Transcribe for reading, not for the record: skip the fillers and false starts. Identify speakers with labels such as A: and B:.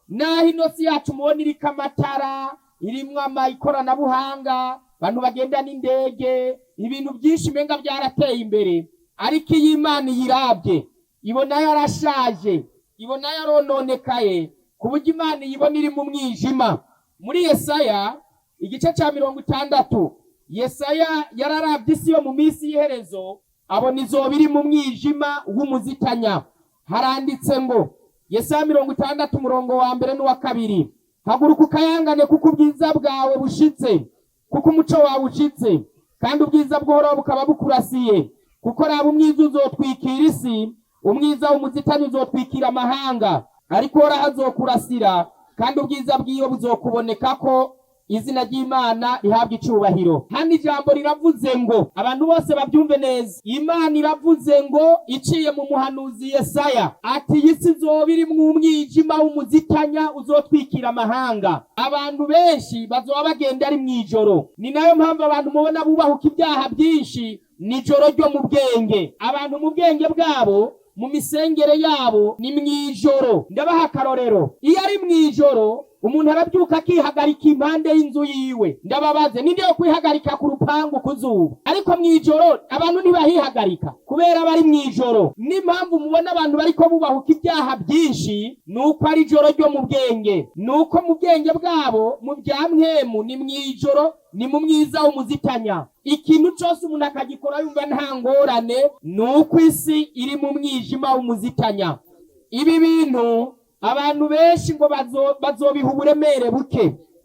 A: Naho ino si yacu mubona iriko amatara, irimwo ama ikoranabuhanga, abantu bagenda n'indege, ibintu byinshi umenga byarateye imbere, ariko iyo Imana iyirabye ibona yarashaje, ibona yarononekaye, ku buryo Imana iyibona iri mu mwijima. Muri Yesaya igice cya 60, Yesaya yararabye isi yo mu minsi y'iherezo, abona izoba iri mu mwijima w'umuzitanya. Haranditse ngo, Yesaya 60 umurongo wa mbere n'uwa kabiri: "Haguruka ukayangane, kuko ubwiza bwawe bushitse, kuko umuco wawe ushitse, kandi ubwiza bw'Uhoraho bukaba bukurasiye. Kuko raba, umwiza uzotwikira isi, umwiza w'umuzitanya uzotwikira amahanga, ariko Uhoraho azokurasira, kandi ubwiza bwiwe buzokubonekako. Izina ry'Imana rihabwa icubahiro." Hano ijambo riravuze ngo, abantu bose babyumve neza, Imana iravuze ngo iciye mu muhanuzi Yesaya ati: "Iyi si izoba irimwo umwijima w'umuzitanya uzotwikira amahanga." Abantu benshi bazoba bagenda ari mw'ijoro. Ni nayo mpamvu abantu mubona bubahuka ibyaha byinshi. Nijoro ryo mu bwenge, abantu mu bwenge bwabo, mu misengere yabo, ni mw'ijoro. Ndabaha akarorero: iyo ari mw'ijoro, umuntu arabyuka akihagarika impande y'inzu yiwe. Ndababaze, ninde yo kwihagarika ku rupangu ku zuba? Ariko mw'ijoro abantu ntibahihagarika kubera bari mw'ijoro. N'impamvu mubona abantu bariko bubahuka ibyaha byinshi ni uko ari ijoro ryo mu bwenge, ni uko mu bwenge bwabo, mu bya mpwemu, ni mw'ijoro, ni mu mwiza w'umuzitanya. Ikintu cyose umuntu akagikora yumva nta ngorane, ni uko isi iri mu mwijima w'umuzitanya. Ibi bintu abantu benshi ngo bazobiha uburemere buke.